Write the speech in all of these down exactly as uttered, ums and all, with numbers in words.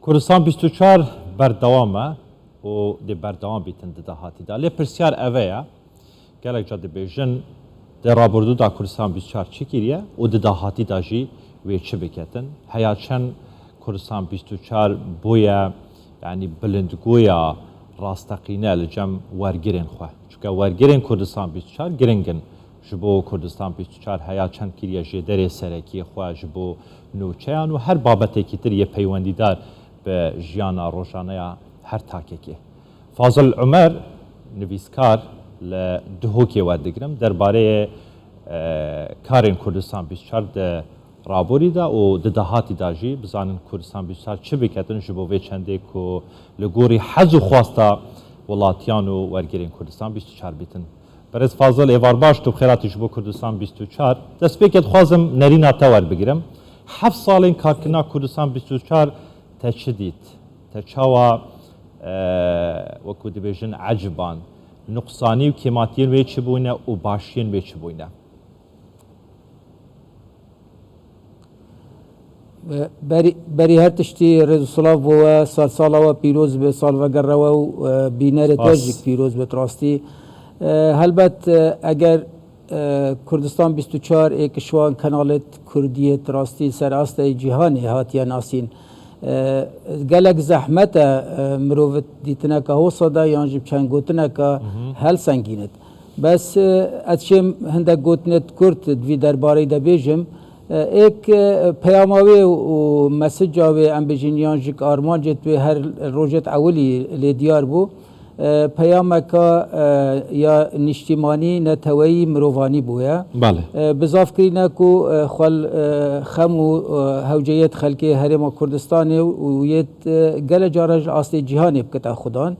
Kurdistan bîst û çar berdewam e û dê berdewam bîtin di dahatî de. Lê pirsyar ev e ye, gelek ca dibêjin, di rabirdû de Kurdistan bîst û çar çi kiriye û di dahatî de jî wê çi biketin? Heya çend Kurdistan bîst û çar bûye, yanî bilindgoya rasteqîne li cem wergirên xwe? Çunke wergirên Kurdistan bîst û çar giring in. Ji bo Kurdistan bîst û çar heya çend kiriye jêderê serekî xwe ji bo nûçeyan û her babetekî tir yê peywendîdar bi jiyana rojaneya her takekê. Fazil Umer, nivîskar, li Duhokê we digrim, derbarê, e, karên Kurdistan bîst û çar di raborî de û di dahatî de jî bizanin Kurdistan bîst û çar çi biketin ji bo vê çendê ku li gorî hez û xwesta welatiyan û wergirên Kurdistan bîst û çar bîtin. Berêz Fazil, êvar baş, tu bi xêr hatî ji bo Kurdistan bîst û çar. Destpêkê dixwazim nerîna te werbigirim. Heft salên karkirina Kurdistan bîst û çar te çi dît? Te çawa, e, wekû dibêjin, eciband? Nuqsanî û kêmatiyên wê çi bûyne û başiyên wê çi bûyne? Berî, berî her tiştî rêz û silav bo we, sal sala we pîroz be, salvegera we û, e, bînerê te jî pîroz be rastî. E, helbet, e, eger, e, Kurdistan bîst û çar ê ki şiwan kenalêt Kurdiyê rastî ser asteyê cîhanê hatiye nasîn. E, gelek zehmet e, e, mirov dîtineka hosa de yan jî çend gotineka helsengînit. Bes, e, ez çêm hindek gotinêt kurt di vî derbareyî de bêjim. E, êk, e, peyama wê û mesica wê, em bêjin, yan jî armancêt wê her rojêt ewilî lê diyar bû. E, peyameka, e, ya niştîmanî, neteweyî, mirovanî bûye. Bale. E, bi zaf kirîne ku, e, xwel, e, xem û, e, hewceyêt xelkê Herêma Kurdistanê û yêt, e, gele cara ji astê cîhanê bikite xudan.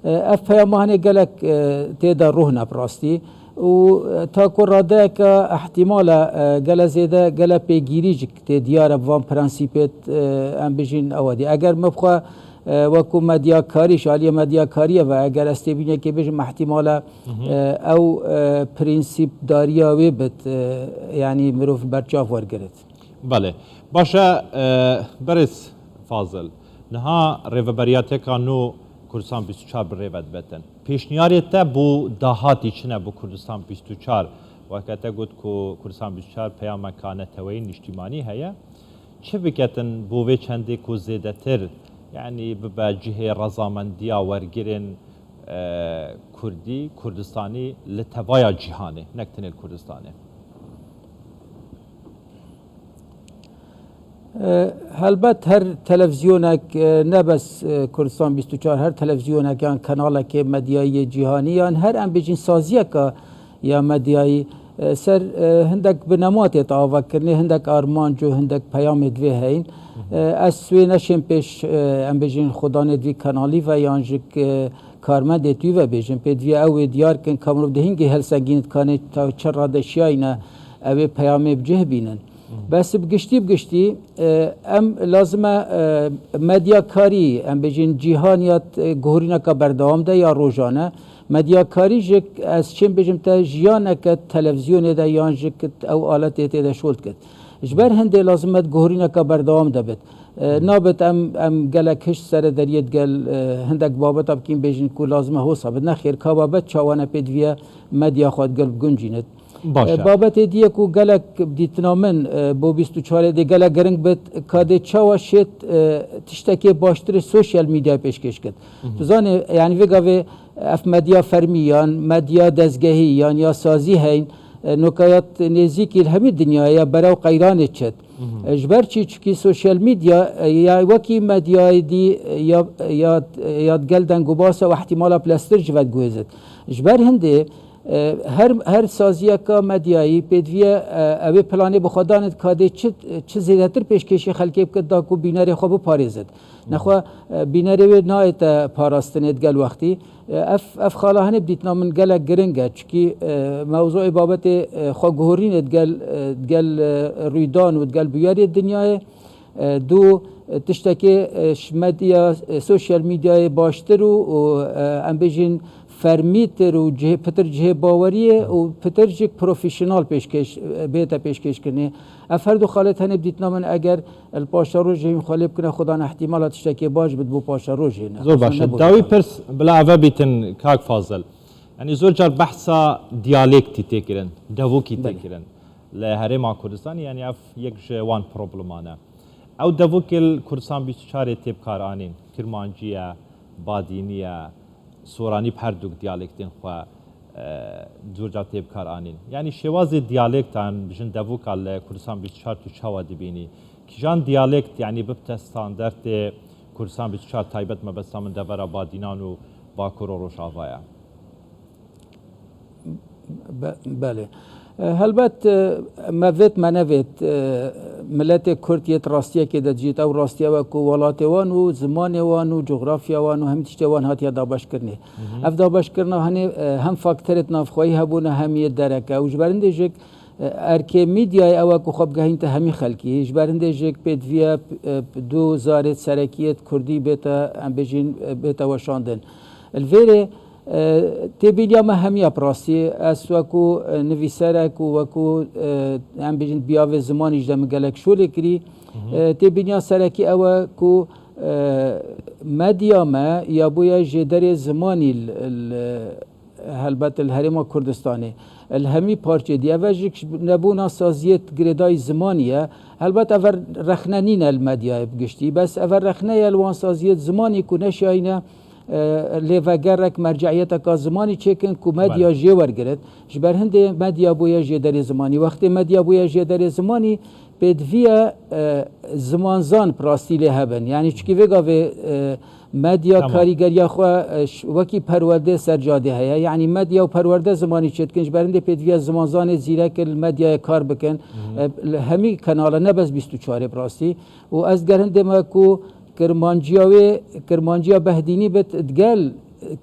E, ev peyama hinê gelek, e, tê de ruh ne bi rastî. Û, e, ta ku radeyeke ihtimale, e, gele zêde, gele pêgîrî jî tê diyar e bi van prensîpêt, e, em bijîn ewa dî. Eger min bixwe, e, wekû medyakarî, ji aliyê medyakariyê ve, eger ez têbînekê bijim, ihtimale, e, ew, e, prensîpdariya wê bit, e, yanî mirov berçav wergirit. Belê. Baş e, e, berêz Fazil. Niha rêveberiyateka nû Kurdistan bîst û çar bi rê ve dibetin. Pêşniyarê te bo dahatî çi ne bo Kurdistan bîst û çar? Weke te got ku Kurdistan bîst û çar peyameka neteweyî niştîmanî heye. Çi biketin bo vê çendê ku zêdetir, yanî bibe cihê rezamendiya wergirên, e, Kurdî, Kurdistanî li tevaya cîhanê, nek tenê li Kurdistanê? E, helbet her televîzyonek, e, ne bes, e, Kurdistan bîst û çar, her televîzyonek yan kanalekê medyayî yê cîhanî yan her, em bêjin, saziyeka ya medyayî, e, ser, e, hindek bi nematê te avakirinê, hindek armanc û hindek peyamê divê heyin. E, ez wê neşêm pêş, e, em bêjin, xudanê divî kanalî ve yan jî, e, karmendê tû ve bêjin, pê divê ew ê diyar kin ka mirov di hingê helsengîn dikanê ta çi radeşiyayî ne, ew ê peyamê bi cih bînin. Bes bi giştî, bi giştî, e, em lazim e, e, medyakarî, em bêjin, cîhan ya, e, guhorîneka berdewam de ya rojane. Medyakarî jî, ez çêm bêjim te, jiyaneke televîzyonê de yan jî ew aletê tê de şol dikit. Ji ber hindê lazim e guhorîneka berdewam de bit. E, nabit em, em gelek hişt serederiyê digel, e, hindek babeta bikîn bêjin ku lazim e hosa bit. Nexêr, ka babet çawa ne, pê diviye medya xwe digel biguncînit. Baş e. E, babetê dî ye ku gelek dîtina min, e, bo bîst û çarê dê gelek giring bit, ka dê çawa şêt, e, tiştekê baştirê sosyal medyayê pêşkêş kit. Tu zanî, yanî vê gavê ev medya fermî yan medya dezgehî yan ya sazî heyn, e, nokayat nêzîkî li hemî dinyayê ya berew qeyranê çet. E, ji ber çi? Çikî sosyal medya, e, ya wekî medyayê dî, e, ya, ya, ya digel deng û basa û ihtimala pilastir ji ve diguhêzit. Ji ber hindê, e, her, her saziyeka medyayî pêdiviye, e, ew ê planê bi xwe danit ka dê çi, çi zêdetir pêşkêşî xelkê bikit da ku bînerê xwe biparêzit. Nexwe, e, bînerê wê nayête parastinê digel wextî. E, ev, ev xala hinê bi dîtina min gelek giring e, çikî, e, mewzûê babetê, e, xwe guhorînê digel, e, digel, e, rûydan û digel bûyerê dinyayê. E, du, e, tiştekê, e, ş-, medya, e, sosyal medyayê baştir û, û, e, em bêjin fermîtir û cihê, pitir cihê baweriyê û pitir jî profesyonel pêşkêş, e, bête pêşkêşkirinê. Ev her du xalet hene bi dîtina min eger li paşerojê hîn xwe lê bikine, xudan ihtimala tiştekê baş bid bo paşerojê ne. Zor baş e. Dawî pirs bila eve bîtin kak Fazil. Yanî zor car behsa diyalektî tê kirin, devokî tê Belê. kirin. Li Herêma Kurdistanê, yanî ev yek ji wan probleman e. Ew devokê li Kurdistan bîst û çarê tê bikaranîn, Kirmancî ye, Badînî ye, Soranî, bi her du diyalektên xwe, e, zor car tê bikaranîn. Yanî şêwazê diyalektan, bijin devoka li Kurdistan bîst û çar tu çawa dibînî? Kîjan diyalekt, yanî bibte standartê Kurdistan bîst û çar taybet mebesta min devera Badînan û Bakur û Rojava ye? Be-, belê. E, helbet, e, me vêt me nevêt, e, miletê Kurd yêt rastiyekê de dijît. Ew rastiye ew e ku welatê wan û zimanê wan û cografya wan û hemî tiştê wan hatiye dabeşkirinê. Ev dabeşkirina henê, e, hem fakterêt navxweyî hebûne hem yê dereke. Û ji ber hindê jik, e, erkê medyayê ew e ku xwe bigehînte hemî xelkî. Ji ber hindê jik pêdiviye, e, du zarêt serekiyêt kurdî bête, em bêjin, e, bête weşandin. Li vêrê, e, têbîniya me hemiya bi rastî, ez wekû, e, nivîserek û wekû, e, em bêjin biyavê zimanî ji de min gelek şolê kirî. E, têbîniya serekî ew e ku, e, medya me ya bûye jêderê zimanî li, li, helbet li Herêma Kurdistanê, li hemî parçê dî. Ev jî nebûna saziyêt girêdayî zimanî ye. Helbet ev rexne nîne li medyayê bi giştî. Bes ev rexne ye li wan saziyêt zimanî ku neşiyayîne, e, lêvegerek, merceiyeteka zimanî çêkin ku medya Belê. jê wergirit. Ji ber hindê medya bûye jêderê zimanî. Wextê medya bûye jêderê zimanî, pêdiviye, e, zimanzan bi rastî lê hebin. Yanî çikî vê gavê, e, medya Tamam. karîgeriya xwe, e, ş-, wekî perwerdê ser cadê heye. Yanî medya û perwerde zimanî çêdikin. Ji ber hindê pêdiviye zimanzanê zîrek li medyayê kar bikin. E, li hemî kenala ne bes bîst û çarê bi rastî. Û ez diger hindê me ku Kirmanciya wê, Kirmanciya Behdînî bit digel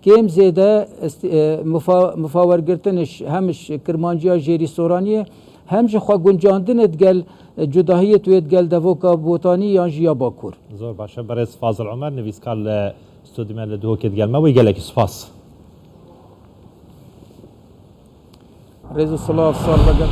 kêm zêde est-, e, mifa-, mifa wergirtin ji, hem ji Kirmanciya jêrî Soraniyê, hem ji xwe guncandinê digel, e, cudahiyê tu yê digel devoka Botanî yan jî ya Bakur. Zor baş e. Berêz Fazil Omer, nivîskar li stûdyo me li Duhokê digel me. Wê gelekî spas. Rêz û silav, sar be gel.